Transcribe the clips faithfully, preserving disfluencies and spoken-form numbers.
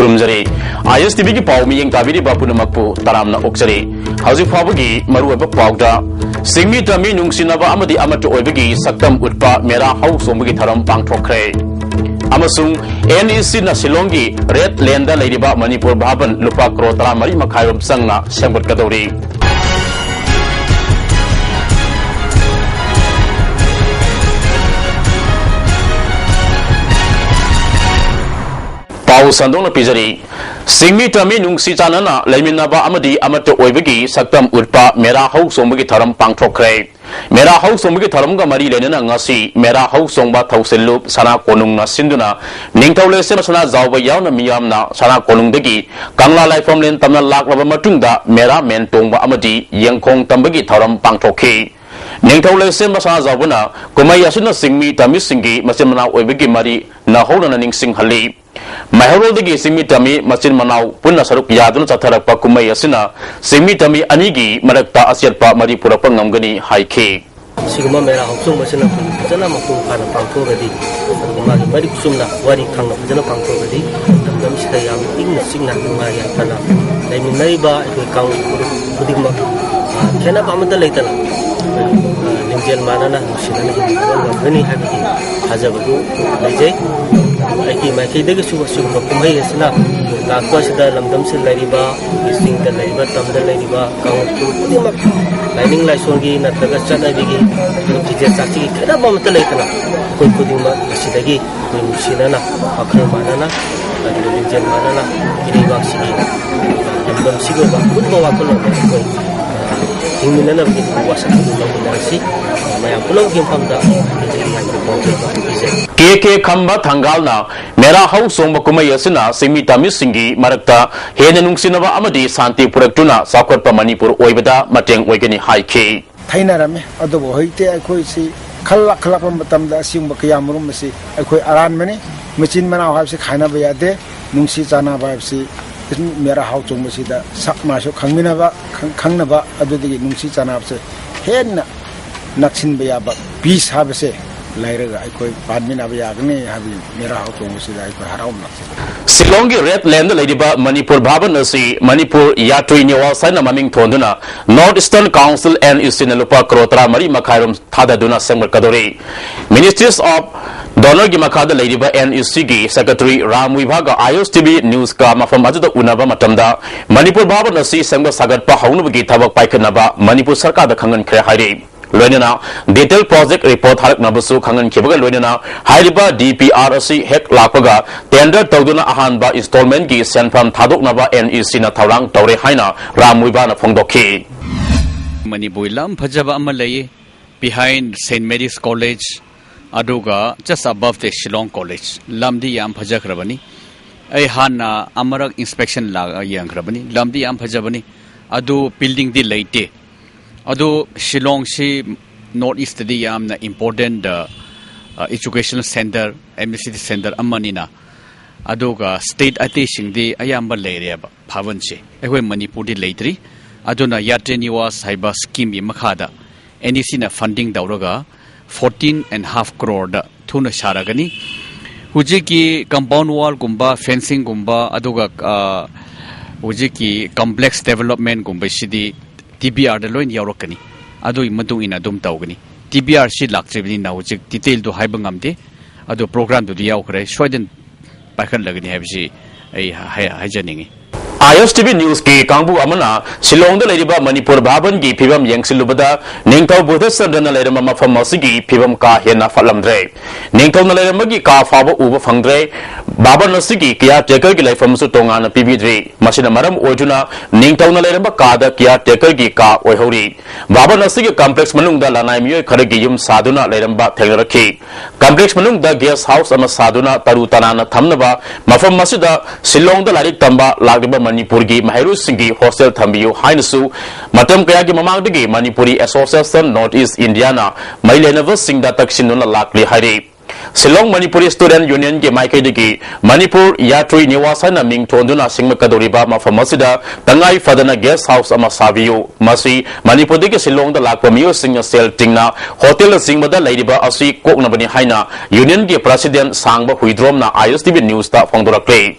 ꯈꯨꯔꯨꯝꯖꯔꯤ꯫ ꯑꯥꯏ ꯑꯦꯁ T ꯚꯤꯒꯤ ꯄꯥꯎ ꯃꯤꯠꯌꯦꯡ ꯇꯥꯕꯤꯔꯤꯕ ꯄꯨꯝꯅꯃꯛꯄꯨ ꯇꯔꯥꯝꯅ ꯑꯣꯛꯆꯔꯤ꯫ ꯍꯧꯖꯤꯛ ꯐꯥꯎꯕꯒꯤ ꯃꯔꯨꯑꯣꯏꯕ ꯄꯥꯎꯗ, ꯁꯤꯡꯃꯤ ꯇꯝꯃꯤ ꯅꯨꯡꯁꯤꯅꯕ ꯑꯃꯗꯤ ꯑꯃꯠꯇ ꯑꯣꯏꯕꯒꯤ ꯁꯛꯇꯝ ꯎꯠꯄ ꯃꯦꯔꯥ ꯍꯧ ꯆꯣꯡꯕꯒꯤ ꯊꯧꯔꯝ ꯄꯥꯡꯊꯣꯛꯈ꯭ꯔꯦ꯫ ꯑꯃꯁꯨꯡ ꯑꯦꯟ ꯏ ꯁꯤꯅ ꯁꯤꯂꯣꯡꯒꯤ ꯔꯦꯗ ꯂꯦꯟꯗ ꯂꯩꯔꯤꯕ ꯃꯅꯤꯄꯨꯔ ꯚꯕꯟ ꯂꯨꯄꯥ ꯀ꯭ꯔꯣꯔ ꯇꯔꯥꯃꯔꯤ ꯃꯈꯥꯏꯔꯣꯝ ꯆꯪꯅ ꯁꯦꯝꯒꯠꯀꯗꯧꯔꯤ꯫ ꯄꯥꯎ ꯁꯟꯗꯣꯛꯅ ꯄꯤꯖꯔꯤ꯫ ꯁꯤꯡꯃꯤ ꯇꯝꯃꯤ ꯅꯨꯡꯁꯤ ꯆꯥꯟꯅꯅ ꯂꯩꯃꯤꯟꯅꯕ ꯑꯃꯗꯤ ꯑꯃꯠꯇ ꯑꯣꯏꯕꯒꯤ ꯁꯛꯇꯝ ꯎꯠꯄ ꯃꯦꯔꯥ ꯍꯧ ꯆꯣꯡꯕꯒꯤ ꯊꯧꯔꯝ ꯄꯥꯡꯊꯣꯛꯈ꯭ꯔꯦ꯫ ꯃꯦꯔꯥ ꯍꯧ ꯆꯣꯡꯕꯒꯤ ꯊꯧꯔꯝꯒ ꯃꯔꯤ ꯂꯩꯅꯅ ꯉꯁꯤ ꯃꯦꯔꯥ ꯍꯧ ꯆꯣꯡꯕ ꯊꯧꯁꯤꯜꯂꯨꯞ ꯁꯅꯥ ꯀꯣꯅꯨꯡꯅ ꯁꯤꯟꯗꯨꯅ ꯅꯤꯡꯊꯧ ꯂꯩꯁꯦꯝꯕ ꯁꯅꯥꯖꯥꯎꯕ ꯌꯥꯎꯅ ꯃꯤꯌꯥꯝꯅ ꯁꯅꯥ ꯀꯣꯅꯨꯡꯗꯒꯤ ꯀꯪꯂꯥ ꯂꯥꯏꯐꯝꯂꯦꯟ ꯇꯝꯅ ꯂꯥꯛꯂꯕ ꯃꯇꯨꯡꯗ ꯃꯦꯔꯥ ꯃꯦꯟ ꯇꯣꯡꯕ ꯑꯃꯗꯤ ꯌꯦꯡꯈꯣꯡ ꯇꯝꯕꯒꯤ ꯊꯧꯔꯝ ꯄꯥꯡꯊꯣꯛꯈꯤ꯫ ꯅꯤꯡꯊꯧ ꯂꯩꯁꯦꯝꯕ ꯁꯅꯥꯖꯥꯎꯕꯅ ꯀꯨꯝꯍꯩ ꯑꯁꯤꯅ ꯁꯤꯡꯃꯤ ꯇꯝꯃꯤꯁꯤꯡꯒꯤ ꯃꯆꯤꯟ ꯃꯅꯥꯎ ꯑꯣꯏꯕꯒꯤ ꯃꯔꯤ ꯅꯧꯍꯧꯅꯅ ꯅꯤꯡꯁꯤꯡꯍꯜꯂꯤ꯫ ꯃꯩꯍꯧꯔꯣꯜꯗꯒꯤ ꯆꯤꯡꯃꯤ ꯇꯝꯃꯤ ꯃꯆꯤꯟ ꯃꯅꯥꯎ ꯄꯨꯟꯅ ꯁꯔꯨꯛ ꯌꯥꯗꯨꯅ ꯆꯠꯊꯔꯛꯄ ꯀꯨꯝꯍꯩ ꯑꯁꯤꯅ ꯆꯤꯡꯃꯤ ꯇꯝꯃꯤ ꯑꯅꯤꯒꯤ ꯃꯔꯛꯇ ꯑꯆꯦꯠꯄ ꯃꯔꯤ ꯄꯨꯔꯛꯄ ꯉꯝꯒꯅꯤ ꯍꯥꯏꯈꯤ꯫ ꯁꯤꯒꯨꯝꯕ ꯃꯦꯔꯥ ꯍꯧꯆꯣꯡꯕꯁꯤꯅ ꯑꯩꯈꯣꯏ ꯐꯖꯅ ꯃꯄꯨꯡ ꯐꯥꯅ ꯄꯥꯡꯊꯣꯛꯑꯒꯗꯤ, ꯑꯗꯨꯒ ꯃꯥꯒꯤ ꯃꯔꯤꯛ ꯆꯨꯝꯅ ꯋꯥꯔꯤ ꯈꯪꯅ ꯐꯖꯅ ꯄꯥꯡꯊꯣꯛꯑꯒꯗꯤ, ꯂꯝꯗꯝꯁꯤꯗ ꯌꯥꯝꯅ ꯏꯪꯅ ꯆꯤꯛꯅ ꯅꯨꯡꯉꯥꯏ ꯌꯥꯏꯐꯅ ꯂꯩꯃꯤꯟꯅꯔꯤꯕ ꯑꯩꯈꯣꯏ ꯀꯥꯡꯂꯨꯞ ꯐꯨꯔꯨꯞ ꯈꯨꯗꯤꯡꯃꯛ, ꯑ, ꯈꯦꯠꯅꯕ ꯑꯃꯠꯇ ꯂꯩꯇꯅ, ꯑ, ꯂꯤꯡꯖꯦꯜ ꯃꯥꯟꯅꯅ ꯅꯨꯡꯁꯤꯅꯅ ꯍꯤꯡꯃꯤꯟꯅꯕ ꯉꯝꯒꯅꯤ ꯍꯥꯏꯕꯒꯤ ꯊꯥꯖꯕꯗꯨ ꯂꯩꯖꯩ꯫ ꯑꯩꯒꯤ ꯃꯥꯏꯀꯩꯗꯒꯤꯁꯨ ꯑꯁꯤꯒꯨꯝꯕ ꯀꯨꯝꯍꯩ ꯑꯁꯤꯅ ꯂꯥꯛꯄ ꯑꯁꯤꯗ ꯂꯝꯗꯝꯁꯤꯗ ꯂꯩꯔꯤꯕ, ꯆꯤꯡꯗ ꯂꯩꯔꯤꯕ, ꯇꯝꯗ ꯂꯩꯔꯤꯕ ꯀꯥꯡꯂꯨꯞ ꯈꯨꯗꯤꯡꯃꯛ ꯂꯥꯏꯅꯤꯡ ꯂꯥꯏꯁꯣꯟꯒꯤ ꯅꯠꯇ꯭ꯔꯒ ꯆꯠꯅꯕꯤꯒꯤ, ꯐꯤꯖꯦꯠ ꯆꯥꯛꯆꯒꯤ ꯈꯦꯠꯅꯕ ꯑꯃꯠꯇ ꯂꯩꯇꯅ ꯑꯩꯈꯣꯏ ꯈꯨꯗꯤꯡꯃꯛ ꯃꯁꯤꯗꯒꯤ ꯑꯩꯈꯣꯏ ꯅꯨꯡꯁꯤꯅꯅ, ꯋꯥꯈꯜ ꯃꯥꯟꯅꯅ, ꯑꯗꯨꯒ ꯂꯤꯡꯖꯦꯜ ꯃꯥꯟꯅꯅ ꯏꯔꯩꯕꯥꯛꯁꯤꯒꯤ, ꯂꯝꯗꯝꯁꯤꯒꯤ ꯑꯣꯏꯕ ꯑꯄꯨꯟꯕ ꯋꯥꯈꯜꯂꯣꯟꯗ ꯑꯩꯈꯣꯏ ꯍꯤꯡꯃꯤꯟꯅꯅꯕꯒꯤ ꯋꯥꯁꯛ ꯑꯗꯨ ꯂꯧꯃꯤꯟꯅꯔꯁꯤ꯫ ꯃꯌꯥꯝ ꯄꯨꯝꯅꯃꯛꯀꯤ ꯃꯐꯝꯗ ꯅꯨꯡꯉꯥꯏꯕ ꯄꯥꯎꯖꯦꯜ ꯑꯗꯨ ꯄꯤꯖꯔꯤ꯫ ꯀꯦ ꯀꯦ ꯈꯝꯕ ꯊꯪꯒꯥꯜꯅ ꯃꯦꯔꯥ ꯍꯧ ꯆꯣꯡꯕ ꯀꯨꯝꯍꯩ ꯑꯁꯤꯅ ꯆꯤꯡꯃꯤ ꯇꯝꯃꯤꯁꯤꯡꯒꯤ ꯃꯔꯛꯇ ꯍꯦꯟꯅ ꯅꯨꯡꯁꯤꯅꯕ ꯑꯃꯗꯤ ꯁꯥꯟꯇꯤ ꯄꯨꯔꯛꯇꯨꯅ ꯆꯥꯎꯈꯠꯄ ꯃꯅꯤꯄꯨꯔ ꯑꯣꯏꯕꯗ ꯃꯇꯦꯡ ꯑꯣꯏꯒꯅꯤ ꯍꯥꯏꯈꯤ꯫ ꯊꯩꯅꯔꯝꯃꯤ꯫ ꯑꯗꯨꯕꯨ ꯍꯧꯖꯤꯛꯇꯤ ꯑꯩꯈꯣꯏꯁꯤ ꯈꯜꯂꯛ-, ꯈꯜꯂꯛꯄ ꯃꯇꯝꯗ ꯑꯁꯤꯒꯨꯝꯕ ꯀꯌꯥ ꯃꯔꯨꯝ ꯑꯁꯤ ꯑꯩꯈꯣꯏ ꯑꯔꯥꯟꯕꯅꯤ꯫ ꯃꯆꯤꯟ ꯃꯅꯥꯎ ꯍꯥꯏꯕꯁꯤ ꯈꯥꯏꯅꯕ ꯌꯥꯗꯦ꯫ ꯅꯨꯡꯁꯤ ꯆꯥꯟꯅꯕ ꯍꯥꯏꯕꯁꯤ ꯃꯦꯔꯥ ꯍꯥꯎ ꯆꯣꯡꯕꯁꯤꯗ ꯁꯛ ꯃꯥꯏꯁꯨ ꯈꯪꯃꯤꯟꯅꯕ, ꯈꯪ-, ꯈꯪꯅꯕ, ꯑꯗꯨꯗꯒꯤ ꯅꯨꯡꯁꯤ ꯆꯥꯟꯅꯕꯁꯦ ꯍꯦꯟꯅ ꯅꯛꯁꯤꯟꯕ ꯌꯥꯕ꯫ ꯄꯤꯁ ꯍꯥꯏꯕꯁꯦ ꯂꯩꯔꯒ ꯑꯩꯈꯣꯏ ꯄꯥꯟꯃꯤꯟꯅꯕ ꯌꯥꯒꯅꯤ ꯍꯥꯏꯕꯒꯤ ꯃꯦꯔꯥ ꯍꯧꯗꯣꯡꯕꯁꯤꯗ ꯑꯩꯈꯣꯏ ꯍꯔꯥꯎꯅ ꯂꯥꯛꯆꯕꯅꯤ꯫ ꯁꯤꯂꯣꯡꯒꯤ ꯔꯦꯗ ꯂꯦꯟꯗ ꯂꯩꯔꯤꯕ ꯃꯅꯤꯄꯨꯔ ꯚꯥꯕꯟ ꯑꯁꯤ ꯃꯅꯤꯄꯨꯔ ꯌꯥꯇ꯭ꯔꯤ ꯅꯤꯋꯥꯁ ꯍꯥꯏꯅ ꯃꯃꯤꯡ ꯊꯣꯟꯗꯨꯅ North Eastern Council, N E C ꯅ ꯂꯨꯄꯥ ꯀꯔꯣꯔ ꯇꯔꯥꯃꯔꯤ ꯃꯈꯥꯏꯔꯣꯝ ꯊꯥꯗꯗꯨꯅ ꯁꯦꯝꯒꯠꯀꯗꯧꯔꯤ꯫ Ministries of DoNER ꯒꯤ ꯃꯈꯥꯗ ꯂꯩꯔꯤꯕ N E C ꯒꯤ Secretary Ram ꯋꯤꯚꯥꯒ I S T V News ꯀ ꯃꯐꯝ ꯑꯗꯨꯗ ꯎꯅꯕ ꯃꯇꯝꯗ ꯃꯅꯤꯄꯨꯔ ꯚꯥꯕꯟ ꯑꯁꯤ ꯁꯦꯝꯒꯠ ꯁꯥꯒꯠꯄ ꯍꯧꯅꯕꯒꯤ ꯊꯕꯛ ꯄꯥꯏꯈꯠꯅꯕ ꯃꯅꯤꯄꯨꯔ ꯁꯔꯀꯥꯔꯗ ꯈꯪꯍꯟꯈ꯭ꯔꯦ ꯍꯥꯏꯔꯤ꯫ ꯂꯣꯏꯅꯅ detail project report ꯊꯥꯔꯛꯅꯕꯁꯨ ꯈꯪꯍꯟꯈꯤꯕꯒ ꯂꯣꯏꯅꯅ ꯍꯥꯏꯔꯤꯕ D P R ꯑꯁꯤ ꯍꯦꯛ ꯂꯥꯛꯄꯒ tender ꯇꯧꯗꯨꯅ ꯑꯍꯥꯟꯕ installment ꯀꯤ ꯁꯦꯟꯐꯝ ꯊꯥꯗꯣꯛꯅꯕ N E C ꯅ ꯊꯧꯔꯥꯡ ꯇꯧꯔꯦ ꯍꯥꯏꯅ ꯔꯥꯝ ꯋꯤꯚꯥꯅ ꯐꯣꯡꯗꯣꯛꯈꯤ꯫ ꯃꯅꯤꯄꯨꯔꯒꯤ ꯂꯝ ꯐꯖꯕ ꯑꯃ ꯂꯩꯌꯦ, behind Saint Mary's College, ꯑꯗꯨꯒ just above the Shillong College꯫ ꯂꯝꯗꯤ ꯌꯥꯝ ꯐꯖꯈ꯭ꯔꯕꯅꯤ꯫ ꯑꯩ ꯍꯥꯟꯅ ꯑꯃꯔꯛ inspection ꯂꯥꯛꯑ ꯌꯦꯡꯈ꯭ꯔꯕꯅꯤ꯫ ꯂꯝꯗꯤ ꯌꯥꯝ ꯐꯖꯕꯅꯤ, ꯑꯗꯨ building ꯗꯤ ꯂꯩꯇꯦ꯫ ꯑꯗꯨ ꯁꯤꯂꯣꯡꯁꯤ North East ꯇꯗꯤ ꯌꯥꯝꯅ important educational centre, administrative centre ꯑꯃꯅꯤꯅ, ꯑꯗꯨꯒ state ꯑꯇꯩꯁꯤꯡꯗꯤ ꯑꯌꯥꯝꯕ ꯂꯩꯔꯦꯕ ꯚꯥꯕꯟꯁꯦ꯫ ꯑꯩꯈꯣꯏ ꯃꯅꯤꯄꯨꯔꯗꯤ ꯂꯩꯇ꯭ꯔꯤ꯫ ꯑꯗꯨꯅ ꯌꯥꯇ꯭ꯔꯤ ꯅꯤꯋꯥꯁ ꯍꯥꯏꯕ scheme ꯒꯤ ꯃꯈꯥꯗ N E C ꯅ funding ꯇꯧꯔꯒ fourteen and half crore ꯗ ꯊꯨꯅ ꯁꯥꯔꯒꯅꯤ꯫ ꯍꯧꯖꯤꯛꯀꯤ compound wall ꯒꯨꯝꯕ, fencing ꯒꯨꯝꯕ, ꯑꯗꯨꯒ ꯑ, ꯍꯧꯖꯤꯛꯀꯤ complex development ꯒꯨꯝꯕꯁꯤꯗꯤ D P R ꯗ ꯂꯣꯏꯅ ꯌꯥꯎꯔꯛꯀꯅꯤ꯫ ꯑꯗꯨꯒꯤ ꯃꯇꯨꯡ ꯏꯟꯅ ꯑꯗꯨꯝ ꯇꯧꯒꯅꯤ꯫ D P R ꯁꯤ ꯂꯥꯛꯇ꯭ꯔꯤꯕꯅꯤꯅ ꯍꯧꯖꯤꯛ detail ꯗꯨ ꯍꯥꯏꯕ ꯉꯝꯗꯦ꯫ ꯑꯗꯨ program ꯗꯨꯗꯤ ꯌꯥꯎꯈ꯭ꯔꯦ, ꯁꯣꯏꯗꯅ ꯄꯥꯏꯈꯠꯂꯒꯅꯤ ꯍꯥꯏꯕꯁꯤ ꯑꯩ ꯍꯥꯏ-, ꯍꯥꯏꯖꯅꯤꯡꯉꯤ꯫ I S T V News ꯀꯤ ꯀꯥꯡꯕꯨ ꯑꯃꯅ ꯁꯤꯂꯣꯡꯗ ꯂꯩꯔꯤꯕ ꯃꯅꯤꯄꯨꯔ ꯚꯥꯕꯟꯒꯤ ꯐꯤꯕꯝ ꯌꯦꯡꯁꯤꯜꯂꯨꯕꯗ ꯅꯤꯡꯊꯧ ꯕꯨꯙꯆꯟꯗ꯭ꯔꯅ ꯂꯩꯔꯝꯕ ꯃꯐꯝ ꯑꯁꯤꯒꯤ ꯐꯤꯕꯝ ꯀꯥ ꯍꯦꯟꯅ ꯐꯠꯂꯝꯗ꯭ꯔꯦ꯫ ꯅꯤꯡꯊꯧꯅ ꯂꯩꯔꯝꯕꯒꯤ ꯀꯥ ꯐꯥꯎꯕ ꯎꯕ ꯐꯪꯗ꯭ꯔꯦ꯫ ꯚꯥꯕꯟ ꯑꯁꯤꯒꯤ caretaker ꯒꯤ ꯂꯩꯐꯝꯁꯨ ꯇꯣꯉꯥꯟꯅ ꯄꯤꯕꯤꯗ꯭ꯔꯤ꯫ ꯃꯁꯤꯅ ꯃꯔꯝ ꯑꯣꯏꯗꯨꯅ ꯅꯤꯡꯊꯧꯅ ꯂꯩꯔꯝꯕ ꯀꯥꯗ caretaker ꯒꯤ ꯀꯥ ꯑꯣꯏꯍꯧꯔꯤ꯫ ꯚꯥꯕꯟ ꯑꯁꯤꯒꯤ complex ꯃꯅꯨꯡꯗ ꯂꯅꯥꯏ ꯃꯤꯑꯣꯏ ꯈꯔꯒꯤ ꯌꯨꯝ ꯁꯥꯗꯨꯅ ꯂꯩꯔꯝꯕ ꯊꯦꯡꯅꯔꯛꯈꯤ꯫ Complex ꯃꯅꯨꯡꯗ guest house ꯑꯃ ꯁꯥꯗꯨꯅ ꯇꯔꯨ ꯇꯅꯥꯟꯅ ꯊꯝꯅꯕ ꯃꯐꯝ ꯑꯁꯤꯗ ꯁꯤꯂꯣꯡꯗ ꯂꯥꯏꯔꯤꯛ ꯇꯝꯕ ꯂꯥꯛꯂꯤꯕ ꯃꯅꯤꯄꯨꯔꯒꯤ ꯃꯍꯩꯔꯣꯏꯁꯤꯡꯒꯤ hostel ꯊꯝꯕꯤꯌꯨ ꯍꯥꯏꯅꯁꯨ ꯃꯇꯝ ꯀꯌꯥꯒꯤ ꯃꯃꯥꯡꯗꯒꯤ ꯃꯅꯤꯄꯨꯔꯤ Association North East Indiaꯅ ꯃꯔꯤ ꯂꯩꯅꯕꯁꯤꯡꯗ ꯇꯛꯁꯤꯟꯗꯨꯅ ꯂꯥꯛꯂꯤ ꯍꯥꯏꯔꯤ꯫ ꯁꯤꯂꯣꯡ ꯃꯅꯤꯄꯨꯔꯤ ꯁ꯭ꯇꯨꯗꯦꯟꯠ ꯌꯨꯅꯤꯌꯟꯒꯤ ꯃꯥꯏꯀꯩꯗꯒꯤ ꯃꯅꯤꯄꯨꯔ ꯌꯥꯇ꯭ꯔꯤ ꯅꯤꯋꯥꯁ ꯍꯥꯏꯅ ꯃꯤꯡ ꯊꯣꯟꯗꯨꯅ ꯁꯦꯝꯒꯠꯀꯗꯧꯔꯤꯕ ꯃꯐꯝ ꯑꯁꯤꯗ ꯇꯉꯥꯏ ꯐꯗꯅ ꯒꯦꯁ ꯍꯥꯎꯁ ꯑꯃ ꯁꯥꯕꯤꯌꯨ꯫ ꯃꯁꯤ ꯃꯅꯤꯄꯨꯔꯗꯒꯤ ꯁꯤꯂꯣꯡꯗ ꯂꯥꯛꯄ ꯃꯤꯑꯣꯏꯁꯤꯡꯅ ꯁꯦꯜ ꯇꯤꯡꯅ ꯍꯣꯇꯦꯜꯅꯆꯤꯡꯕꯗ ꯂꯩꯔꯤꯕ ꯑꯁꯤ ꯀꯣꯛꯅꯕꯅꯤ ꯍꯥꯏꯅ ꯌꯨꯅꯤꯌꯟꯒꯤ ꯄ꯭ꯔꯁꯤꯗꯦꯟꯠ ꯁꯥꯡꯕ ꯍꯨꯏꯗ꯭ꯔꯣꯝꯅ ꯑꯥꯏ ꯑꯦꯁ ꯇꯤ ꯚꯤ ꯅ꯭ꯌꯨꯁꯇ ꯐꯣꯡꯗꯣꯔꯛꯂꯤ꯫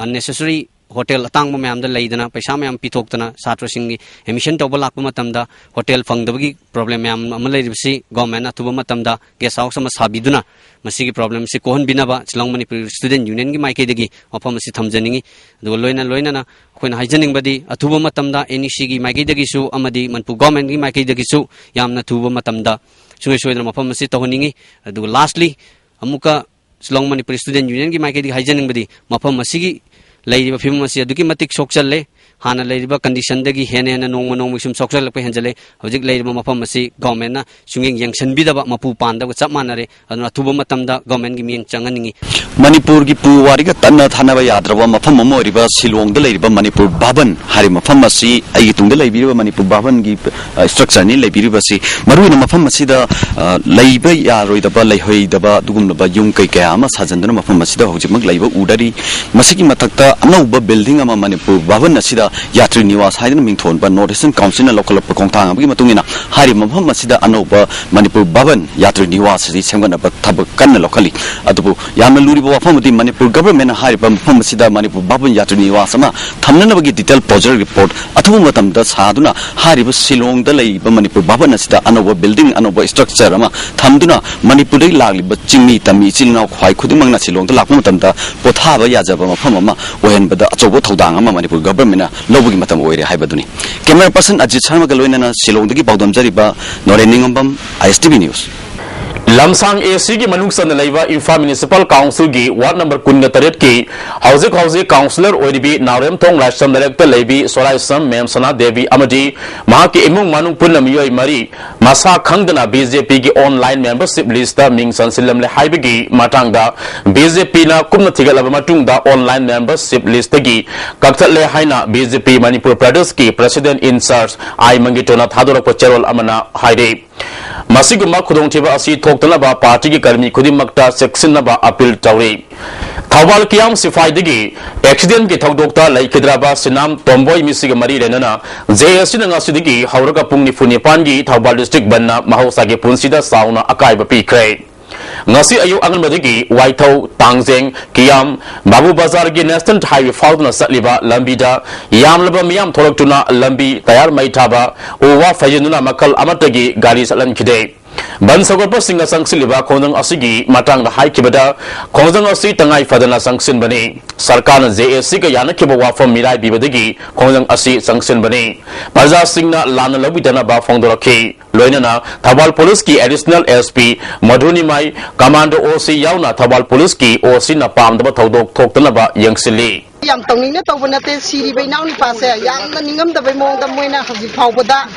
Unnecessary ꯍꯣꯇꯦꯜ ꯑꯇꯥꯡꯕ ꯃꯌꯥꯝꯗ ꯂꯩꯗꯅ, ꯄꯩꯁꯥ ꯃꯌꯥꯝ ꯄꯤꯊꯣꯛꯇꯅ ꯁꯥꯇ꯭ꯔꯁꯤꯡꯒꯤ ꯑꯦꯗꯃꯤꯁꯟ ꯇꯧꯕ ꯂꯥꯛꯄ ꯃꯇꯝꯗ ꯍꯣꯇꯦꯜ ꯐꯪꯗꯕꯒꯤ ꯄ꯭ꯔꯣꯕ꯭ꯂꯦꯝ ꯃꯌꯥꯝ ꯑꯃ ꯂꯩꯔꯤꯕꯁꯤ ꯒꯣꯔꯃꯦꯟꯅ ꯑꯊꯨꯕ ꯃꯇꯝꯗ ꯒꯦꯁ ꯍꯥꯎꯁ ꯑꯃ ꯁꯥꯕꯤꯗꯨꯅ ꯃꯁꯤꯒꯤ ꯄ꯭ꯔꯣꯕ꯭ꯂꯦꯝ ꯑꯁꯤ ꯀꯣꯛꯍꯟꯕꯤꯅꯕ ꯁꯤꯂꯣꯡ ꯃꯅꯤꯄꯨꯔꯤ ꯁ꯭ꯇꯨꯗꯦꯟꯠ ꯌꯨꯅꯤꯌꯟꯒꯤ ꯃꯥꯏꯀꯩꯗꯒꯤ ꯋꯥꯐꯝ ꯑꯁꯤ ꯊꯝꯖꯅꯤꯡꯏ꯫ ꯑꯗꯨꯒ ꯂꯣꯏꯅ ꯂꯣꯏꯅꯅ ꯑꯩꯈꯣꯏꯅ ꯍꯥꯏꯖꯅꯤꯡꯕꯗꯤ, ꯑꯊꯨꯕ ꯃꯇꯝꯗ ꯑꯦꯟ ꯏ ꯁꯤꯒꯤ ꯃꯥꯏꯀꯩꯗꯒꯤꯁꯨ ꯑꯃꯗꯤ ꯃꯅꯤꯄꯨꯔ ꯒꯣꯔꯃꯦꯟꯒꯤ ꯃꯥꯏꯀꯩꯗꯒꯤꯁꯨ ꯌꯥꯝꯅ ꯊꯨꯕ ꯃꯇꯝꯗ ꯁꯨꯡꯁꯣꯏ ꯁꯣꯏꯗꯅ ꯃꯐꯝ ꯑꯁꯤ ꯇꯧꯍꯟꯅꯤꯡꯏ꯫ ꯑꯗꯨꯒ lastly ꯑꯃꯨꯛꯀ ꯁꯤꯂꯣꯡ ꯃꯅꯤꯄꯨꯔꯤ ꯁ꯭ꯇꯨꯗꯦꯟꯠ ꯌꯨꯅꯤꯌꯟꯒꯤ ꯃꯥꯏꯀꯩꯗꯒꯤ ꯍꯥꯏꯖꯅꯤꯡꯕꯗꯤ, ꯃꯐꯝ ꯑꯁꯤꯒꯤ ꯂꯩꯔꯤꯕ ꯐꯤꯕꯝ ꯑꯁꯤ ꯑꯗꯨꯛꯀꯤ ꯃꯇꯤꯛ ꯁꯣꯛꯆꯜꯂꯦ꯫ ꯍꯥꯟꯅ ꯂꯩꯔꯤꯕ ꯀꯟꯗꯤꯁꯟꯗꯒꯤ ꯍꯦꯟꯅ ꯍꯦꯟꯅ ꯅꯣꯡꯃ ꯅꯣꯡꯃꯒꯤ ꯁꯨꯝ ꯁꯣꯛꯆꯜꯂꯛꯄ ꯍꯦꯟꯖꯜꯂꯦ꯫ ꯍꯧꯖꯤꯛ ꯂꯩꯔꯤꯕ ꯃꯐꯝ ꯑꯁꯤ ꯒꯣꯔꯃꯦꯟꯅ ꯁꯨꯡꯌꯦꯡ ꯌꯦꯡꯁꯤꯟꯕꯤꯗꯕ, ꯃꯄꯨ ꯄꯥꯟꯗꯕꯒ ꯆꯞ ꯃꯥꯟꯅꯔꯦ꯫ ꯑꯗꯨꯅ ꯑꯊꯨꯕ ꯃꯇꯝꯗ ꯒꯣꯔꯃꯦꯟꯒꯤ ꯃꯤꯠꯌꯦꯡ ꯆꯪꯍꯟꯅꯤꯡꯏ꯫ ꯃꯅꯤꯄꯨꯔꯒꯤ ꯄꯨꯋꯥꯔꯤꯒ ꯇꯠꯅ ꯊꯥꯅꯕ ꯌꯥꯗ꯭ꯔꯕ ꯃꯐꯝ ꯑꯃ ꯑꯣꯏꯔꯤꯕ ꯁꯤꯂꯣꯡꯗ ꯂꯩꯔꯤꯕ ꯃꯅꯤꯄꯨꯔ ꯚꯕꯟ ꯍꯥꯏꯔꯤꯕ ꯃꯐꯝ ꯑꯁꯤ, ꯑꯩꯒꯤ ꯇꯨꯡꯗ ꯂꯩꯕꯤꯔꯤꯕ ꯃꯅꯤꯄꯨꯔ ꯚꯕꯟꯒꯤ, ꯑ, ꯁ꯭ꯇ꯭ꯔꯛꯆꯔꯅꯤ ꯂꯩꯕꯤꯔꯤꯕꯁꯤ꯫ ꯃꯔꯨꯑꯣꯏꯅ ꯃꯐꯝ ꯑꯁꯤꯗ, ꯑ, ꯂꯩꯕ ꯌꯥꯔꯣꯏꯗꯕ, ꯂꯩꯍꯩꯗꯕ ꯑꯗꯨꯒꯨꯝꯂꯕ ꯌꯨꯝ ꯀꯩ ꯀꯌꯥ ꯑꯃ ꯁꯥꯖꯟꯗꯨꯅ ꯃꯐꯝ ꯑꯁꯤꯗ ꯍꯧꯖꯤꯛꯃꯛ ꯂꯩꯕ ꯎꯅꯔꯤ꯫ ꯃꯁꯤꯒꯤ ꯃꯊꯛꯇ ꯑꯅꯧꯕ ꯕꯤꯜꯗꯤꯡ ꯑꯃ ꯃꯅꯤꯄꯨꯔ ꯚꯕꯟ ꯑꯁꯤꯗ ꯌꯥꯇ꯭ꯔꯤ ꯅꯤꯋꯥꯁ ꯍꯥꯏꯗꯨꯅ ꯃꯤꯡꯊꯣꯟꯕ ꯅꯣꯔꯠ ꯏꯁꯇꯔꯟ ꯀꯥꯎꯟꯁꯤꯜꯅ ꯂꯧꯈꯠꯂꯛꯄ ꯈꯣꯡꯊꯥꯡ ꯑꯃꯒꯤ ꯃꯇꯨꯡ ꯏꯟꯅ ꯍꯥꯏꯔꯤꯕ ꯃꯐꯝ ꯑꯁꯤꯗ ꯑꯅꯧꯕ ꯃꯅꯤꯄꯨꯔ ꯚꯕꯟ ꯌꯥꯇ꯭ꯔꯤ ꯅꯤꯋꯥꯁ ꯑꯁꯤ ꯁꯦꯝꯒꯠꯅꯕ ꯊꯕꯛ ꯀꯟꯅ ꯂꯧꯈꯠꯂꯤ꯫ ꯑꯗꯨꯕꯨ ꯌꯥꯝꯅ ꯂꯨꯔꯤꯕ ꯋꯥꯐꯝ ꯑꯗꯤ ꯃꯅꯤꯄꯨꯔ ꯒꯚꯔꯟꯃꯦꯟꯠꯅ ꯍꯥꯏꯔꯤꯕ ꯃꯐꯝ ꯑꯁꯤꯗ ꯃꯅꯤꯄꯨꯔ ꯚꯕꯟ ꯌꯥꯇ꯭ꯔꯤ ꯅꯤꯋꯥꯁ ꯑꯃ ꯊꯝꯅꯅꯕꯒꯤ ꯗꯤꯇꯦꯜ ꯄ꯭ꯔꯣꯖꯦꯛ ꯔꯤꯄꯣꯔꯠ ꯑꯊꯨꯕ ꯃꯇꯝꯗ ꯁꯥꯗꯨꯅ ꯍꯥꯏꯔꯤꯕ ꯁꯤꯂꯣꯡꯗ ꯂꯩꯔꯤꯕ ꯃꯅꯤꯄꯨꯔ ꯚꯕꯟ ꯑꯁꯤꯗ ꯑꯅꯧꯕ ꯕꯤꯜꯗꯤꯡ, ꯑꯅꯧꯕ ꯁ꯭ꯇ꯭ꯔꯛꯆꯔ ꯑꯃ ꯊꯝꯗꯨꯅ ꯃꯅꯤꯄꯨꯔꯗꯒꯤ ꯂꯥꯛꯂꯤꯕ ꯆꯤꯡꯃꯤ ꯇꯝꯃꯤ ꯏꯆꯤꯜ ꯏꯅꯥꯎ ꯈ꯭ꯋꯥꯏ ꯈꯨꯗꯤꯡꯃꯛꯅ ꯁꯤꯂꯣꯡꯗ ꯂꯥꯛꯄ ꯃꯇꯝꯗ ꯄꯣꯊꯥꯕ ꯌꯥꯖꯕ ꯃꯐꯝ ꯑꯃ ꯑꯣꯏꯍꯟꯕꯗ ꯑꯆꯧꯕ ꯊꯧꯗꯥꯡ ꯑꯃ ꯃꯅꯤꯄꯨꯔ ꯒꯚꯔꯟꯃꯦꯟꯠꯅ ꯂꯧꯕꯒꯤ ꯃꯇꯝ ꯑꯣꯏꯔꯦ ꯍꯥꯏꯕꯗꯨꯅꯤ꯫ ꯀꯦꯃꯦꯔꯥ ꯄꯔꯁꯟ ꯑꯖꯤꯠ ꯁꯔꯃꯒ ꯂꯣꯏꯅꯅ ꯁꯤꯂꯣꯡꯗꯒꯤ ꯄꯥꯎꯗꯝꯖꯔꯤꯕ ꯅꯣꯔꯦꯟ ꯅꯤꯉꯝꯕꯝ, ꯑꯥꯏ ꯑꯦꯁ ꯇꯤ ꯚꯤ ꯅ꯭ꯌꯨꯁ꯫ ꯂꯝꯁꯥꯡ ꯑꯦ ꯁꯤꯒꯤ ꯃꯅꯨꯡ ꯆꯟꯅ ꯂꯩꯕ ꯏꯝꯐꯥꯜ ꯃ꯭ꯌꯨꯅꯤꯁꯤꯄꯥꯜ ꯀꯥꯎꯟꯁꯤꯜꯒꯤ ꯋꯥꯔꯗ ꯅꯝꯕꯔ ꯀꯨꯟꯒ ꯇꯔꯦꯠꯀꯤ ꯍꯧꯖꯤꯛ ꯍꯧꯖꯤꯛ ꯀꯥꯎꯟꯁꯤꯂꯔ ꯑꯣꯏꯔꯤꯕꯤ ꯅꯥꯎꯔꯦꯝꯊꯣꯡ ꯂꯥꯏꯁ꯭ꯔꯝ ꯂꯩꯔꯛꯇ ꯂꯩꯕꯤ ꯁꯣꯔꯥꯏꯁ꯭ꯔꯝ ꯃꯦꯝ ꯁꯅꯥ ꯗꯦꯕꯤ ꯑꯃꯗꯤ ꯃꯍꯥꯛꯀꯤ ꯏꯃꯨꯡ ꯃꯅꯨꯡ ꯄꯨꯟꯅ ꯃꯤꯑꯣꯏ ꯃꯔꯤ ꯃꯁꯥ ꯈꯪꯗꯅ ꯕꯤ ꯖꯦ ꯄꯤꯒꯤ ꯑꯣꯟꯂꯥꯏꯟ ꯃꯦꯝꯕꯔꯁꯤꯞ ꯂꯤꯁ꯭ꯠꯇ ꯃꯤꯡ ꯆꯟꯁꯤꯜꯂꯝꯂꯦ ꯍꯥꯏꯕꯒꯤ ꯃꯇꯥꯡꯗ ꯕꯤ ꯖꯦ ꯄꯤꯅ ꯀꯨꯞꯅ ꯊꯤꯒꯠꯂꯕ ꯃꯇꯨꯡꯗ ꯑꯣꯟꯂꯥꯏꯟ ꯃꯦꯝꯕꯔꯁꯤꯞ ꯂꯤꯁ꯭ꯠꯇꯒꯤ ꯀꯛꯊꯠꯂꯦ ꯍꯥꯏꯅ ꯕꯤ ꯖꯦ ꯄꯤ ꯃꯅꯤꯄꯨꯔ ꯄ꯭ꯔꯗꯦꯁꯀꯤ ꯄ꯭ꯔꯦꯁꯤꯗꯦꯟꯠ ꯏꯟ ꯆꯥꯔꯖ ꯑꯥꯏ ꯃꯪꯒꯤꯇꯣꯅ ꯊꯥꯗꯣꯔꯛꯄ ꯆꯦꯔꯣꯜ ꯑꯃꯅ ꯍꯥꯏꯔꯤ꯫ ꯃꯁꯤꯒꯨꯝꯕ ꯈꯨꯗꯣꯡꯊꯤꯕ ꯑꯁꯤ ꯊꯣꯛꯇꯅꯕ ꯄꯥꯔꯇꯤꯒꯤ ꯀꯔꯃꯤ ꯈꯨꯗꯤꯡꯃꯛꯇ ꯆꯦꯛꯁꯤꯟꯅꯕ ꯑꯄꯤꯜ ꯇꯧꯔꯤ꯫ ꯊꯧꯕꯥꯜ ꯀꯤꯌꯥꯝ ꯁꯤꯐꯥꯏꯗꯒꯤ ꯑꯦꯛꯁꯤꯗꯦꯟꯒꯤ ꯊꯧꯗꯣꯛꯇ ꯂꯩꯈꯤꯗ꯭ꯔꯕ ꯁꯤꯅꯥꯝ ꯇꯣꯝꯕꯣꯏ ꯃꯤꯁꯤꯒ ꯃꯔꯤ ꯂꯩꯅꯅ ꯖꯦ ꯑꯦ ꯁꯤꯅ ꯉꯁꯤꯗꯒꯤ ꯍꯧꯔꯒ ꯄꯨꯡ ꯅꯤꯐꯨ ꯅꯤꯄꯥꯟꯒꯤ ꯊꯧꯕꯥꯜ ꯗꯤꯁꯇ꯭ꯔꯤꯛ ꯕꯟꯅ ꯃꯍꯧꯁꯥꯒꯤ ꯄꯨꯟꯁꯤꯗ ꯆꯥꯎꯅ ꯑꯀꯥꯏꯕ ꯄꯤꯈ꯭ꯔꯦ꯫ ꯉꯁꯤ ꯑꯌꯨꯛ ꯑꯉꯟꯕꯗꯒꯤ ꯋꯥꯏꯊꯧ, ꯇꯥꯡꯖꯦꯡ, ꯀꯤꯌꯥꯝ, ꯕꯥꯕꯨ ꯕꯖꯥꯔꯒꯤ ꯅꯦꯁꯅꯦꯜ ꯍꯥꯏꯋꯦ ꯐꯥꯎꯗꯨꯅ ꯆꯠꯂꯤꯕ ꯂꯝꯕꯤꯗ ꯌꯥꯝꯂꯕ ꯃꯤꯌꯥꯝ ꯊꯣꯛꯂꯛꯇꯨꯅ ꯂꯝꯕꯤ ꯇꯌꯥꯔ ꯃꯩ ꯊꯥꯕ, ꯎ ꯋꯥ ꯐꯩꯖꯤꯟꯗꯨꯅ ꯃꯈꯜ ꯑꯃꯠꯇꯒꯤ ꯒꯥꯔꯤ ꯆꯠꯍꯟꯈꯤꯗꯦ꯫ ꯕꯟ ꯁꯧꯒꯠꯄꯁꯤꯡꯅ ꯆꯪꯁꯤꯜꯂꯤꯕ ꯈꯣꯡꯖꯪ ꯑꯁꯤꯒꯤ ꯃꯇꯥꯡꯗ ꯍꯥꯏꯈꯤꯕꯗ, ꯈꯣꯡꯖꯪ ꯑꯁꯤ ꯇꯉꯥꯏ ꯐꯗꯅ ꯆꯪꯁꯤꯟꯕꯅꯤ꯫ ꯁꯔꯀꯥꯔꯅ ꯖꯦ ꯑꯦ ꯁꯤꯒ ꯌꯥꯅꯈꯤꯕ ꯋꯥꯐꯝ ꯃꯤꯔꯥꯏꯕꯤꯕꯗꯒꯤ ꯈꯣꯡꯖꯪ ꯑꯁꯤ ꯆꯪꯁꯤꯟꯕꯅꯤ꯫ ꯄ꯭ꯔꯖꯥꯁꯤꯡꯅ ꯂꯥꯟꯅ ꯂꯧꯕꯤꯗꯅꯕ ꯐꯣꯡꯗꯣꯔꯛꯈꯤ꯫ ꯂꯣꯏꯅꯅ ꯊꯧꯕꯥꯜ ꯄꯨꯂꯤꯁꯀꯤ ꯑꯦꯗꯤꯁꯅꯦꯜ ꯑꯦꯁ ꯄꯤ ꯃꯙꯨꯅꯤꯃꯥꯏ, ꯀꯃꯥꯟꯗꯣ ꯑꯣ ꯁꯤ ꯌꯥꯎꯅ ꯊꯧꯕꯥꯜ ꯄꯨꯂꯤꯁꯀꯤ ꯑꯣ ꯁꯤꯅ ꯄꯥꯝꯗꯕ ꯊꯧꯗꯣꯛ ꯊꯣꯛꯇꯅꯕ ꯌꯦꯡꯁꯤꯜꯂꯤ꯫ ꯌꯥꯝ ꯇꯧꯅꯤꯡꯅ ꯇꯧꯕ ꯅꯠꯇꯦ꯫ ꯁꯤꯔꯤꯕ ꯏꯅꯥꯎ ꯅꯨꯄꯥꯁꯦ ꯌꯥꯝꯅ ꯅꯤꯡꯉꯝꯗꯕꯩ ꯃꯑꯣꯡꯗ ꯃꯣꯏꯅ ꯍꯧꯖꯤꯛ ꯐꯥꯎꯕꯗ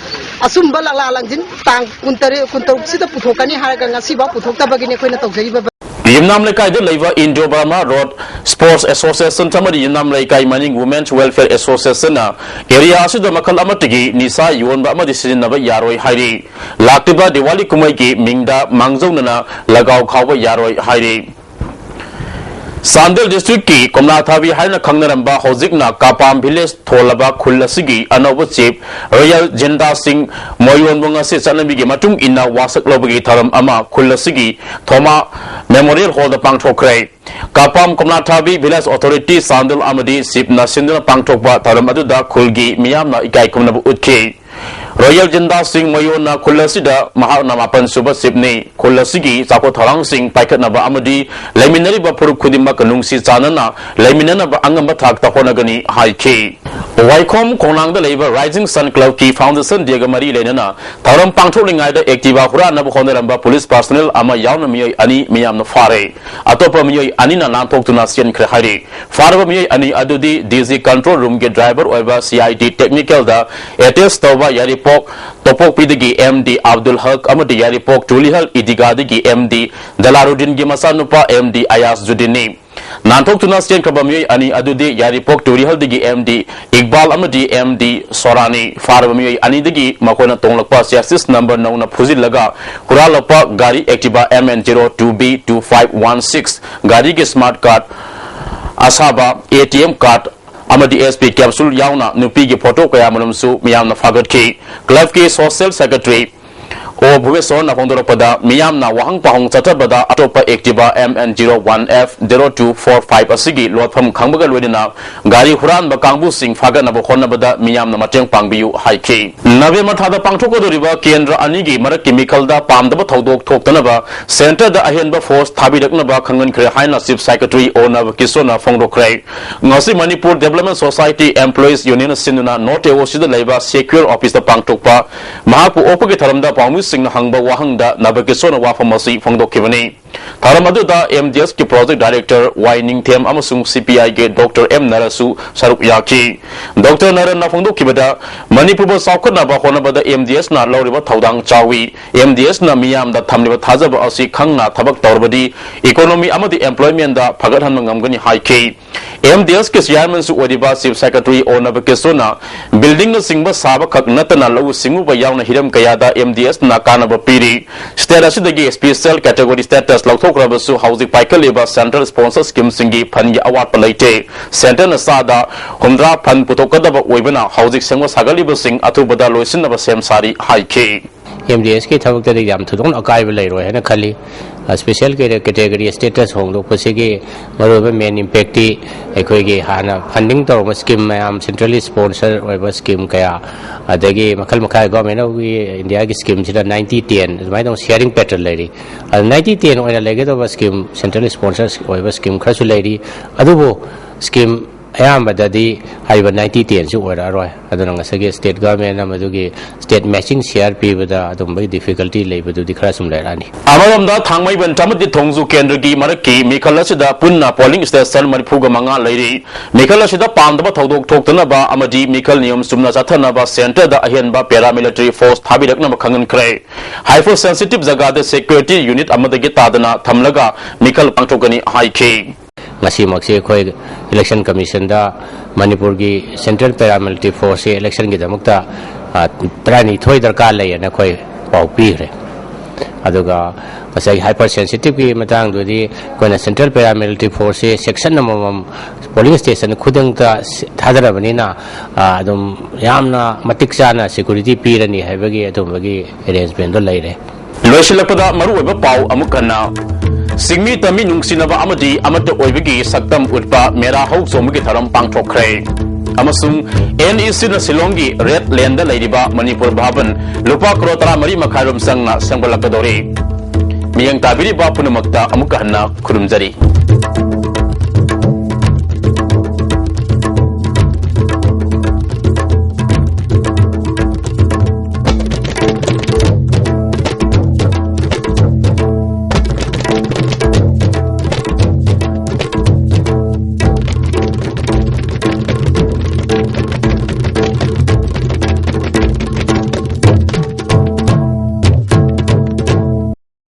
ꯑꯆꯨꯝꯕ ꯂꯥꯛꯂꯥ ꯂꯪꯖꯤꯟ ꯇꯥꯡ ꯀꯨꯟꯇꯔꯦꯠ, ꯀꯨꯟꯇꯔꯨꯛꯁꯤꯗ ꯄꯨꯊꯣꯛꯀꯅꯤ ꯍꯥꯏꯔꯒ ꯉꯁꯤꯐꯥꯎ ꯄꯨꯊꯣꯛꯇꯕꯒꯤꯅꯦ ꯑꯩꯈꯣꯏꯅ ꯇꯧꯖꯔꯤꯕ꯫ ꯌꯨꯝꯅꯥꯝ ꯂꯩꯀꯥꯏꯗ ꯂꯩꯕ ꯏꯟꯗꯣ ꯕꯔꯃꯥ ꯔꯣꯗ ꯁ꯭ꯄꯣꯔꯠꯁ ꯑꯦꯁꯣꯁꯤꯌꯦꯁꯟ ꯑꯃꯗꯤ ꯌꯨꯝꯅꯥꯝ ꯂꯩꯀꯥꯏ ꯃꯅꯤꯡ ꯋꯨꯃꯦꯟꯁ ꯋꯦꯜꯐꯤꯌꯔ ꯑꯦꯁꯣꯁꯤꯌꯦꯁꯟꯅ ꯑꯦꯔꯤꯌꯥ ꯑꯁꯤꯗ ꯃꯈꯜ ꯑꯃꯠꯇꯒꯤ ꯅꯤꯁꯥ ꯌꯣꯟꯕ ꯑꯃꯗꯤ ꯁꯤꯖꯤꯟꯅꯕ ꯌꯥꯔꯣꯏ ꯍꯥꯏꯔꯤ꯫ ꯂꯥꯛꯂꯤꯕ ꯗꯤꯋꯥꯂꯤ ꯀꯨꯝꯍꯩꯒꯤ ꯃꯤꯡꯗ ꯃꯥꯡꯖꯧꯅꯅ ꯂꯒꯥꯎ ꯈꯥꯎꯕ ꯌꯥꯔꯣꯏ ꯍꯥꯏꯔꯤ꯫ ꯆꯥꯟꯗꯦꯜ ꯗꯤꯁꯇ꯭ꯔꯤꯛꯀꯤ ꯀꯣꯝꯂꯥꯊꯥꯕꯤ ꯍꯥꯏꯅ ꯈꯪꯅꯔꯝꯕ, ꯍꯧꯖꯤꯛꯅ ꯀꯥꯄꯥꯝ ꯚꯤꯂꯦꯖ ꯊꯣꯜꯂꯕ ꯈꯨꯜ ꯑꯁꯤꯒꯤ ꯑꯅꯧꯕ ꯆꯤꯐ ꯔꯣꯌꯦꯜ ꯖꯤꯟꯗꯥ ꯁꯤꯡ ꯃꯣꯌꯣꯟꯕꯨ ꯉꯁꯤ ꯆꯠꯅꯕꯤꯒꯤ ꯃꯇꯨꯡ ꯏꯟꯅ ꯋꯥꯁꯛ ꯂꯧꯕꯒꯤ ꯊꯧꯔꯝ ꯑꯃ ꯈꯨꯜ ꯑꯁꯤꯒꯤ ꯊꯣꯃꯥ ꯃꯦꯃꯣꯔꯤꯌꯦꯜ ꯍꯣꯜꯗ ꯄꯥꯡꯊꯣꯛꯈ꯭ꯔꯦ꯫ ꯀꯥꯄꯥꯝ ꯀꯣꯝꯂꯥꯊꯥꯕꯤ ꯚꯤꯂꯦꯖ ꯑꯣꯊꯣꯔꯤꯇꯤ ꯆꯥꯟꯗꯦꯜ ꯑꯃꯗꯤ ꯆꯤꯐꯅ ꯁꯤꯟꯗꯨꯅ ꯄꯥꯡꯊꯣꯛꯄ ꯊꯧꯔꯝ ꯑꯗꯨꯗ ꯈꯨꯜꯒꯤ ꯃꯤꯌꯥꯝꯅ ꯏꯀꯥꯏ ꯈꯨꯝꯅꯕ ꯎꯠꯈꯤ꯫ ꯔꯣꯌꯦꯜ ꯖꯤꯟꯗꯥ ꯁꯤꯡ ꯃꯌꯣꯟꯅ ꯈꯨꯜ ꯑꯁꯤꯗ ꯃꯍꯥꯛꯅ ꯃꯥꯄꯟ ꯁꯨꯕ ꯆꯤꯐꯅꯤ꯫ ꯈꯨꯜ ꯑꯁꯤꯒꯤ ꯆꯥꯎꯈꯠ ꯊꯧꯔꯥꯡꯁꯤꯡ ꯄꯥꯏꯈꯠꯅꯕ ꯑꯃꯗꯤ ꯂꯩꯃꯤꯟꯅꯔꯤꯕ ꯐꯨꯔꯨꯞ ꯈꯨꯗꯤꯡꯃꯛ ꯅꯨꯡꯁꯤ ꯆꯥꯟꯅꯅ ꯂꯩꯃꯤꯟꯅꯅꯕ ꯑꯉꯝꯕ ꯊꯥꯛꯇ ꯍꯣꯠꯅꯒꯅꯤ ꯍꯥꯏꯈꯤ꯫ ꯋꯥꯏꯈꯣꯝ ꯈꯣꯡꯅꯥꯡꯗ ꯂꯩꯕ ꯔꯥꯏꯖꯤꯡ ꯁꯟ ꯀ꯭ꯂꯕꯀꯤ ꯐꯥꯎꯟꯗꯦꯁꯟ ꯗꯦꯒ ꯃꯔꯤ ꯂꯩꯅꯅ ꯊꯧꯔꯝ ꯄꯥꯡꯊꯣꯛꯂꯤꯉꯩꯗ ꯑꯦꯛꯇꯤꯚꯥ ꯍꯨꯔꯥꯟꯅꯕ ꯍꯣꯠꯅꯔꯝꯕ ꯄꯨꯂꯤꯁ ꯄꯥꯔꯁꯣꯅꯦꯜ ꯑꯃ ꯌꯥꯎꯅ ꯃꯤꯑꯣꯏ ꯑꯅꯤ ꯃꯤꯌꯥꯝꯅ ꯐꯥꯔꯦ꯫ ꯑꯇꯣꯞꯄ ꯃꯤꯑꯣꯏ ꯑꯅꯤꯅ ꯅꯥꯟꯊꯣꯛꯇꯨꯅ ꯆꯦꯟꯈ꯭ꯔꯦ ꯍꯥꯏꯔꯤ꯫ ꯐꯥꯔꯕ ꯃꯤꯑꯣꯏ ꯑꯅꯤ ꯑꯗꯨꯗꯤ ꯗꯤ ꯖꯤ ꯀꯟꯇ꯭ꯔꯣꯜ ꯔꯨꯝꯒꯤ ꯗ꯭ꯔꯥꯏꯚꯔ ꯑꯣꯏꯕ ꯁꯤ ꯑꯥꯏ ꯗꯤ ꯇꯦꯛꯅꯤꯀꯦꯜꯗ ꯑꯦꯇꯦꯁ ꯇꯧꯕ ꯌꯥꯏꯔꯤꯄꯣꯛ ꯇꯣꯄꯣꯛꯄꯤꯗꯒꯤ ꯑꯦꯝ ꯗꯤ ꯑꯕꯗꯨꯜ ꯍꯛ ꯑꯃꯗꯤ ꯌꯥꯏꯔꯤꯄꯣꯛ ꯇꯨꯂꯤꯍꯜ ꯏꯗꯤꯒꯥꯗꯒꯤ ꯑꯦꯝ ꯗꯤ ꯗꯂꯥꯔꯨꯗꯤꯟꯒꯤ ꯃꯆꯥꯅꯨꯄꯥ ꯑꯦꯝ ꯗꯤ ꯑꯌꯥꯁ ꯖꯨꯗꯤꯟꯅꯤ꯫ ꯅꯥꯟꯊꯣꯛꯇꯨꯅ ꯆꯦꯟꯈ꯭ꯔꯕ ꯃꯤꯑꯣꯏ ꯑꯅꯤ ꯑꯗꯨꯗꯤ ꯌꯥꯏꯔꯤꯄꯣꯛ ꯇꯨꯔꯤꯍꯜꯗꯒꯤ ꯑꯦꯝ ꯗꯤ ꯏꯛꯕꯥꯜ ꯑꯃꯗꯤ ꯑꯦꯝ ꯗꯤ ꯁꯣꯔꯥꯅꯤ꯫ ꯐꯥꯔꯕ ꯃꯤꯑꯣꯏ ꯑꯅꯤꯗꯒꯤ ꯃꯈꯣꯏꯅ ꯇꯣꯡꯂꯛꯄ ꯆꯦꯁꯤꯁ ꯅꯝꯕꯔ ꯅꯧꯅ ꯐꯨꯖꯤꯜꯂꯒ ꯍꯨꯔꯥꯜꯂꯛꯄ ꯒꯥꯔꯤ Activa M N zero two B two five one six, ꯒꯥꯔꯤꯒꯤ ꯁ꯭ꯃꯥꯔꯠ ꯀꯥꯔꯗ, ꯑꯁꯥꯕ ꯑꯦ ꯇꯤ ꯑꯦꯝ ꯀꯥꯔꯗ ꯑꯃꯗꯤ ꯑꯦꯁ ꯄꯤ ꯀꯦꯞꯁꯨꯜ ꯌꯥꯎꯅ ꯅꯨꯄꯤꯒꯤ ꯐꯣꯇꯣ ꯀꯌꯥꯃꯔꯨꯝꯁꯨ ꯃꯤꯌꯥꯝꯅ ꯐꯥꯒꯠꯈꯤ꯫ ꯀ꯭ꯂꯕꯀꯤ ꯁꯣꯁꯤꯌꯦꯜ ꯁꯦꯀ꯭ꯔꯦꯇꯔꯤ ꯑꯣ ꯚꯨꯕꯦꯁꯣꯔꯅ ꯐꯣꯡꯗꯣꯔꯛꯄꯗ, ꯃꯤꯌꯥꯝꯅ ꯋꯥꯍꯪ ꯄꯥꯎꯍꯪ ꯆꯠꯊꯕꯗ ꯑꯇꯣꯞꯄ Activa M N zero one F zero two four five ꯑꯁꯤꯒꯤ ꯂꯣꯠꯐꯝ ꯈꯪꯕꯒ ꯂꯣꯏꯅꯅ ꯒꯥꯔꯤ ꯍꯨꯔꯥꯟꯕ ꯀꯥꯡꯕꯨꯁꯤꯡ ꯐꯥꯒꯠꯅꯕ ꯍꯣꯠꯅꯕꯗ ꯃꯤꯌꯥꯝꯅ ꯃꯇꯦꯡ ꯄꯥꯡꯕꯤꯌꯨ ꯍꯥꯏꯈꯤ꯫ ꯅꯕꯦꯝꯕꯔ ꯊꯥꯗ ꯄꯥꯡꯊꯣꯛꯀꯗꯧꯔꯤꯕ ꯀꯦꯟꯗ꯭ꯔ ꯑꯅꯤꯒꯤ ꯃꯔꯛꯀꯤ ꯃꯤꯈꯜꯗ ꯄꯥꯝꯗꯕ ꯊꯧꯗꯣꯛ ꯊꯣꯛꯇꯅꯕ ꯁꯦꯟꯇꯔꯗ ꯑꯍꯦꯟꯕ ꯐꯣꯔꯁ ꯊꯥꯕꯤꯔꯛꯅꯕ ꯈꯪꯍꯟꯈ꯭ꯔꯦ ꯍꯥꯏꯅ ꯆꯤꯐ ꯁꯦꯀ꯭ꯔꯦꯇꯔꯤ ꯑꯣ ꯅꯕꯀꯤꯁꯣꯔꯅ ꯐꯣꯡꯗꯣꯛꯈ꯭ꯔꯦ꯫ ꯉꯁꯤ ꯃꯅꯤꯄꯨꯔ ꯗꯦꯕꯂꯞꯃꯦꯟ ꯁꯣꯁꯥꯏꯇꯤ ꯑꯦꯝꯄ꯭ꯂꯣꯌꯤꯁ ꯌꯨꯅꯤꯌꯟꯅ ꯁꯤꯟꯗꯨꯅ ꯅꯣꯔꯠ ꯑꯦ ꯑꯣ ꯁꯤꯗ ꯂꯩꯕ ꯁꯦꯀ꯭ꯌꯨꯔ ꯑꯣꯐꯤꯁꯇ ꯄꯥꯡꯊꯣꯛꯄ ꯃꯍꯥꯛꯄꯨ ꯑꯣꯛꯄꯒꯤ ꯊꯧꯔꯝꯗ ꯄꯥꯎꯃꯤꯁꯤꯡꯅ ꯍꯪꯕ ꯋꯥꯍꯪꯗ ꯅꯕꯀꯤꯁꯣꯔꯅ ꯋꯥꯐꯝ ꯑꯁꯤ ꯐꯣꯡꯗꯣꯛꯈꯤꯕꯅꯤ꯫ ꯊꯧꯔꯝ ꯑꯗꯨꯗ ꯑꯦꯝ ꯗꯤ ꯑꯦꯁꯀꯤ ꯄ꯭ꯔꯣꯖꯦꯛ ꯗꯥꯏꯔꯦꯛꯇꯔ ꯋꯥꯏ ꯅꯤꯡꯊꯦꯝ ꯑꯃꯁꯨꯡ ꯁꯤ ꯄꯤ ꯑꯥꯏꯒꯤ ꯗꯣꯛꯇꯔ ꯑꯦꯝ ꯅꯔꯁꯨ ꯁꯔꯨꯛ ꯌꯥꯈꯤ꯫ ꯗꯣꯛꯇꯔ ꯅꯔꯟꯅ ꯐꯣꯡꯗꯣꯛꯈꯤꯕꯗ, ꯃꯅꯤꯄꯨꯔꯕꯨ ꯆꯥꯎꯈꯠꯅꯕ ꯍꯣꯠꯅꯕꯗ ꯑꯦꯝ ꯗꯤ ꯑꯦꯁꯅ ꯂꯧꯔꯤꯕ ꯊꯧꯗꯥꯡ ꯆꯥꯎꯏ꯫ ꯑꯦꯝ ꯗꯤ ꯑꯦꯁꯅ ꯃꯤꯌꯥꯝꯗ ꯊꯝꯂꯤꯕ ꯊꯥꯖꯕ ꯑꯁꯤ ꯈꯪꯅ ꯊꯕꯛ ꯇꯧꯔꯕꯗꯤ ꯏꯀꯣꯅꯣꯃꯤ ꯑꯃꯗꯤ ꯑꯦꯝꯄ꯭ꯂꯣꯏꯃꯦꯟꯗ ꯐꯒꯠꯍꯟꯕ ꯉꯝꯒꯅꯤ ꯍꯥꯏꯈꯤ꯫ ꯑꯦꯝ ꯗꯤ ꯑꯦꯁꯀꯤ ꯆꯤꯌꯥꯔꯃꯦꯟꯁꯨ ꯑꯣꯏꯔꯤꯕ ꯆꯤꯐ ꯁꯦꯀ꯭ꯔꯦꯇꯔꯤ ꯑꯣ ꯅꯕꯀꯤꯁꯣꯔꯅ ꯕꯤꯜꯗꯤꯡꯅꯆꯤꯡꯕ ꯁꯥꯕ ꯈꯛ ꯅꯠꯇꯅ ꯂꯧꯎ ꯁꯤꯡꯎꯕ ꯌꯥꯎꯅ ꯍꯤꯔꯝ ꯀꯌꯥꯗ ꯑꯦꯝ ꯗꯤ ꯑꯦꯁꯅ ꯀꯥꯟꯅꯕ ꯄꯤꯔꯤ꯫ ꯁ꯭ꯇꯦꯠ ꯑꯁꯤꯗꯒꯤ ꯁ꯭ꯄꯦꯁꯤꯌꯦꯜ ꯀꯦꯇꯦꯒꯣꯔꯤ ꯁ꯭ꯇꯦꯇꯁ ꯂꯧꯊꯣꯛꯈ꯭ꯔꯕꯁꯨ ꯍꯧꯖꯤꯛ ꯄꯥꯏꯈꯠꯂꯤꯕ ꯁꯦꯟꯇ꯭ꯔꯦꯜ ꯁ꯭ꯄꯣꯟꯁꯔ ꯁ꯭ꯀꯤꯝꯁꯤꯡꯒꯤ ꯐꯟꯒꯤ ꯑꯋꯥꯠꯄ ꯂꯩꯇꯦ꯫ ꯁꯦꯟꯇꯔꯅ ꯆꯥꯗ ꯍꯨꯝꯗ꯭ꯔꯥ ꯐꯟ ꯄꯨꯊꯣꯛꯀꯗꯕ ꯑꯣꯏꯕꯅ ꯍꯧꯖꯤꯛ ꯁꯦꯝꯒꯠ ꯁꯥꯒꯠꯂꯤꯕꯁꯤꯡ ꯑꯊꯨꯕꯗ ꯂꯣꯏꯁꯤꯟꯅꯕ ꯁꯦꯝ ꯁꯥꯔꯤ ꯍꯥꯏꯈꯤ꯫ ꯑꯦꯝ ꯗꯤ ꯑꯦꯁꯀꯤ ꯊꯕꯛꯇꯗꯤ ꯌꯥꯝ ꯊꯣꯏꯗꯣꯛꯅ ꯑꯀꯥꯏꯕ ꯂꯩꯔꯣꯏ ꯍꯥꯏꯅ ꯈꯜꯂꯤ꯫ ꯁ꯭ꯄꯦꯁꯤꯌꯦꯜ ꯀꯦꯇꯦꯒꯣꯔꯤ ꯁ꯭ꯇꯦꯇꯁ ꯍꯣꯡꯗꯣꯛꯄꯁꯤꯒꯤ ꯃꯔꯨꯑꯣꯏꯕ ꯃꯦꯟ ꯏꯝꯄꯦꯛꯇꯤ ꯑꯩꯈꯣꯏꯒꯤ ꯍꯥꯟꯅ ꯐꯟꯗꯤꯡ ꯇꯧꯔꯝꯕ ꯁ꯭ꯀꯤꯝ ꯃꯌꯥꯝ, ꯁꯦꯟꯇ꯭ꯔꯦꯜꯂꯤ ꯁ꯭ꯄꯣꯟꯁꯔ ꯑꯣꯏꯕ ꯁ꯭ꯀꯤꯝ ꯀꯌꯥ, ꯑꯗꯒꯤ ꯃꯈꯜ ꯃꯈꯥ ꯒꯣꯔꯃꯦꯟ ꯑꯣꯐ ꯏꯟꯗꯤꯌꯥꯒꯤ ꯁ꯭ꯀꯤꯝꯁꯤꯗ ꯅꯥꯏꯟꯇꯤ ꯇꯦꯟ ꯑꯗꯨꯃꯥꯏꯅ ꯇꯧꯅ ꯁꯤꯌꯥꯔꯤꯡ ꯄꯦꯇꯔꯟ ꯂꯩꯔꯤ꯫ ꯑꯗꯨ ꯅꯥꯏꯟꯇꯤ ꯇꯦꯟ ꯑꯣꯏꯅ ꯂꯩꯒꯗꯧꯕ ꯁ꯭ꯀꯤꯝ, ꯁꯦꯟꯇ꯭ꯔꯦꯜ ꯁ꯭ꯄꯣꯟꯁꯔ ꯑꯣꯏꯕ ꯁ꯭ꯀꯤꯝ ꯈꯔꯁꯨ ꯂꯩꯔꯤ꯫ ꯑꯗꯨꯕꯨ ꯁ꯭ꯀꯤꯝ ꯑꯌꯥꯝꯕꯗꯗꯤ ꯍꯥꯏꯔꯤꯕ ꯅꯥꯏꯟꯇꯤ ꯇꯦꯟꯁꯤ ꯑꯣꯏꯔꯛꯑꯔꯣꯏ꯫ ꯑꯗꯨꯅ ꯉꯁꯥꯏꯒꯤ ꯁ꯭ꯇꯦꯠ ꯒꯣꯔꯃꯦꯟꯅ ꯃꯗꯨꯒꯤ ꯁ꯭ꯇꯦꯠ ꯃꯦꯆꯤꯡ ꯁꯤꯌꯥꯔ ꯄꯤꯕꯗ ꯑꯗꯨꯝꯕꯒꯤ ꯗꯤꯐꯤꯀꯜꯇꯤ ꯂꯩꯕꯗꯨꯗꯤ ꯈꯔ ꯁꯨꯝ ꯂꯩꯔꯛꯑꯅꯤ꯫ ꯑꯃꯔꯣꯝꯗ ꯊꯥꯡꯃꯩꯕꯟ ꯑꯃꯗꯤ ꯊꯣꯡꯖꯨ ꯀꯦꯟꯗ꯭ꯔꯒꯤ ꯃꯔꯛꯀꯤ ꯃꯤꯈꯜ ꯑꯁꯤꯗ ꯄꯨꯟꯅ ꯄꯣꯂꯤꯡ ꯁ꯭ꯇꯦꯁꯟ ꯃꯔꯤꯐꯨꯒ ꯃꯉꯥ ꯂꯩꯔꯤ꯫ ꯃꯤꯈꯜ ꯑꯁꯤꯗ ꯄꯥꯝꯗꯕ ꯊꯧꯗꯣꯛ ꯊꯣꯛꯇꯅꯕ ꯑꯃꯗꯤ ꯃꯤꯈꯜ ꯅꯤꯌꯣꯝ ꯆꯨꯝꯅ ꯆꯠꯊꯅꯕ ꯁꯦꯟꯇꯔꯗ ꯑꯍꯦꯟꯕ ꯄꯦꯔꯥꯃꯤꯂꯤꯇꯔꯤ ꯐꯣꯔꯁ ꯊꯥꯕꯤꯔꯛꯅꯕ ꯈꯪꯍꯟꯈ꯭ꯔꯦ꯫ ꯍꯥꯏꯄꯔ ꯁꯦꯟꯁꯤꯇꯤꯚ ꯖꯒꯥꯗ ꯁꯦꯀ꯭ꯌꯨꯔꯤꯇꯤ ꯌꯨꯅꯤꯠ ꯑꯃꯗꯒꯤ ꯇꯥꯗꯅ ꯊꯝꯂꯒ ꯃꯤꯈꯜ ꯄꯥꯡꯊꯣꯛꯀꯅꯤ ꯍꯥꯏꯈꯤ꯫ ꯉꯁꯤꯃꯛꯁꯤ ꯑꯩꯈꯣꯏ ꯏꯂꯦꯛꯁꯟ ꯀꯃꯤꯁꯟꯗ ꯃꯅꯤꯄꯨꯔꯒꯤ ꯁꯦꯟꯇ꯭ꯔꯦꯜ ꯄꯦꯔꯥꯃꯤꯂꯤꯇꯔꯤ ꯐꯣꯔꯁꯁꯤ ꯏꯂꯦꯛꯁꯟꯒꯤꯗꯃꯛꯇ, ꯑ, ꯇꯔꯥꯅꯤꯊꯣꯏ ꯗꯔꯀꯥꯔ ꯂꯩꯌꯦꯅ ꯑꯩꯈꯣꯏ ꯄꯥꯎ ꯄꯤꯈ꯭ꯔꯦ꯫ ꯑꯗꯨꯒ ꯉꯁꯥꯏꯒꯤ ꯍꯥꯏꯄꯔ ꯁꯦꯟꯁꯤꯇꯤꯞꯀꯤ ꯃꯇꯥꯡꯗꯨꯗꯤ ꯑꯩꯈꯣꯏꯅ ꯁꯦꯟꯇ꯭ꯔꯦꯜ ꯄꯦꯔꯥꯃꯤꯂꯤꯇꯔꯤ ꯐꯣꯔꯁꯁꯤ ꯁꯦꯛꯁꯟ ꯑꯃꯃꯝ ꯄꯣꯂꯤꯡ ꯁ꯭ꯇꯦꯁꯟ ꯈꯨꯗꯤꯡꯃꯛꯇ ꯊꯥꯗꯔꯕꯅꯤꯅ, ꯑ, ꯑꯗꯨꯝ ꯌꯥꯝꯅ ꯃꯇꯤꯛ ꯆꯥꯅ ꯁꯦꯀ꯭ꯌꯨꯔꯤꯇꯤ ꯄꯤꯔꯅꯤ ꯍꯥꯏꯕꯒꯤ ꯑꯗꯨꯝꯕꯒꯤ ꯑꯦꯔꯦꯟꯖꯃꯦꯟꯗꯣ ꯂꯩꯔꯦ꯫ ꯂꯣꯏꯁꯤꯜꯂꯛꯄꯗ ꯃꯔꯨꯑꯣꯏꯕ ꯄꯥꯎ ꯑꯃꯨꯛ ꯍꯟꯅ꯫ ꯆꯤꯡꯃꯤ ꯇꯝꯃꯤ ꯅꯨꯡꯁꯤꯅꯕ ꯑꯃꯗꯤ ꯑꯃꯠꯇ ꯑꯣꯏꯕꯒꯤ ꯁꯛꯇꯝ ꯎꯠꯄ ꯃꯦꯔꯥ ꯍꯧ ꯆꯣꯡꯕꯒꯤ ꯊꯧꯔꯝ ꯄꯥꯡꯊꯣꯛꯈ꯭ꯔꯦ꯫ ꯑꯃꯁꯨꯡ NECꯅ ꯁꯤꯂꯣꯡꯒꯤ ꯔꯦꯗ ꯂꯦꯟꯗ ꯂꯩꯔꯤꯕ ꯃꯅꯤꯄꯨꯔ ꯚꯕꯟ ꯂꯨꯄꯥ ꯀ꯭ꯔꯣꯔ ꯇꯔꯥꯃꯔꯤ ꯃꯈꯥꯏ ꯔꯣꯝ ꯆꯪꯅ ꯁꯦꯝꯒꯠꯂꯛꯀꯗꯧꯔꯤ꯫ ꯃꯤꯠꯌꯦꯡ ꯇꯥꯕꯤꯔꯤꯕ ꯄꯨꯝꯅꯃꯛꯇ ꯑꯃꯨꯛꯀ ꯍꯟꯅ ꯈꯨꯔꯨꯝꯖꯔꯤ꯫